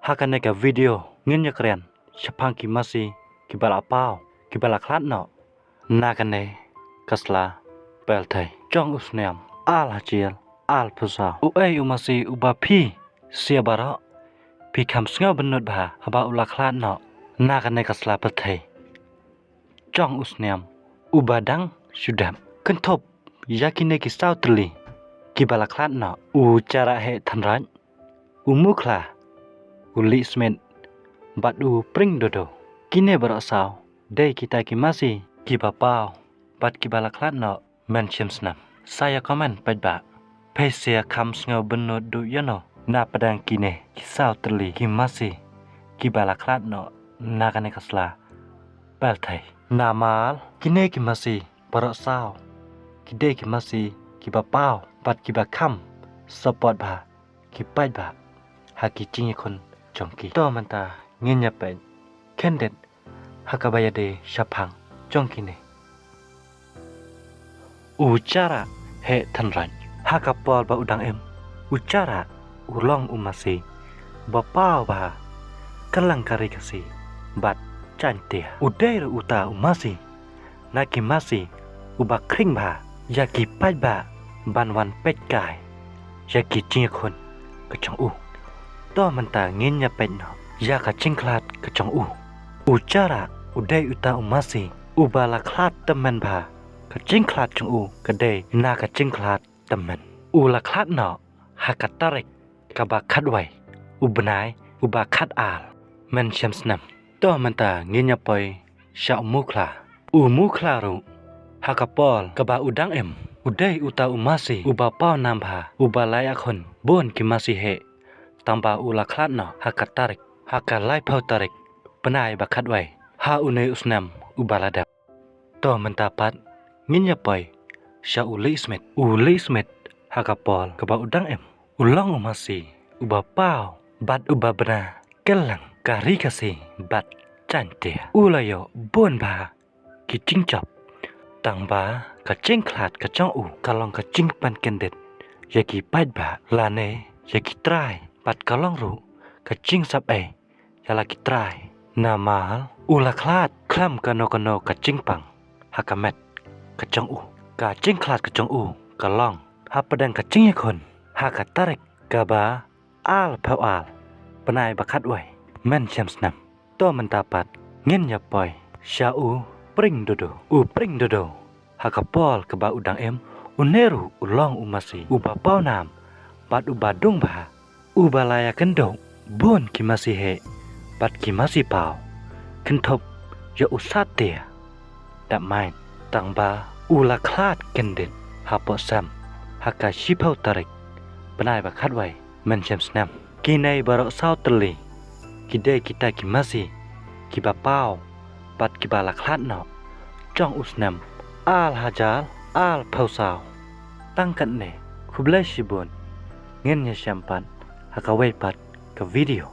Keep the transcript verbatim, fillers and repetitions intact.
Ha kane ka video ngin ïa kren shaphang ki masi kiba la paw, kiba la khlad noh na kane ka sla pyrthei jong u snem ar hajar arphew saw. U ei u masi uba phi sha baroh phi kham sngew bynnud bha haba u la khlad noh na kane ka sla pyrthei jong u snem uba dang shu dep. Kynthup ïa kine ki saw tylli kiba la khlad noh: u Chara Heh Thanraj, u Mukhla, u Lih Smit bad u Pring Dodo. Kine baroh saw dei kita ki masi kiba paw bad kiba la khlad noh mynshem snem. Sa ïa comment paidbah, phi sa kham sngew bynnud duh ïano na pdeng kine ki saw tylli ki masi kiba la khlad noh na kane ka sla pyrthei. Namar kine ki masi baroh saw ki dei ki masi kiba paw bad kiba kham support bha ki paidbah ha ki jingïakhun jong ki. To mynta ngin ïa peit khyndiat ha kaba ïadei shaphang jong kine. U Chara Heh Thanraj, ha ka por ba u dang im, u Chara u long u masi ba paw bha kylleng ka Ri Khasi bad Jaiñtia. U dei ruh uta u masi na ki masi uba khring bha ïa ki paidbah ban wan peit kai ïa ki jingïakhun ka jong u. To mynta ngin ïa peit noh ïa ka jingkhlad ka jong u. U Chara u dei uta u masi uba la khlad tymmen bha. Ka jingkhlad jong u ka dei na ka jingkhlad tymmen. U la khlad noh ha ka tarik kaba khatwei u bnai uba khatar mynshem snem. To mynta ngin ïa poi sha u Mukhla. U Mukhla ruh ha ka por kaba u dang im u dei uta u masi uba paw nam bha, uba la ïakhun bun ki masi heh, tangba u la khlad noh ha ka tarik, ha ka laiphew tarik bnai ba khatwei ha une u snem uba la dep. To mynta pat ngin ïa poi sha u Lih Smit. U Lih Smit ha ka por kaba u dang im u long u masi uba paw bad uba bna kylleng ka Ri Khasi bad Jaiñtia. U la ïoh bun bha ki jingjop, tangba ka jingkhlad ka jong u ka long ka jingpynkyndit ïa ki paidbah lane ïa ki trai, bad ka long ruh ka jingsap ei ïa la ki trai. Namar u la khlad khlem kano kano ka jingpang ha ka met ka jong u. Ka jingkhlad ka jong u ka long hapdeng ka jingïakhun ha ka tarik kaba arphew ar bnai ba khatwei mynshem snem. To mynta pat ngin ïa poi sha u Pring Dodo. U Pring Dodo ha ka por kaba u dang im une ruh u long u masi uba paw nam bad uba dung bha, uba la ïakynduh bun ki masi heh bad ki masi paw, kynthup ïa u Satia Dapmain, tangba u la khlad kyndit hapoh sem ha ka shiphew tarik bnai ba khatwei mynshem snem. Kine baroh saw tylli ki dei kita ki masi kiba paw bad kiba la khlad noh jong u snem ar hajar arphew saw. Tang katne, khublei shibun, ngin ïa shem pat ha kawei pat ka video.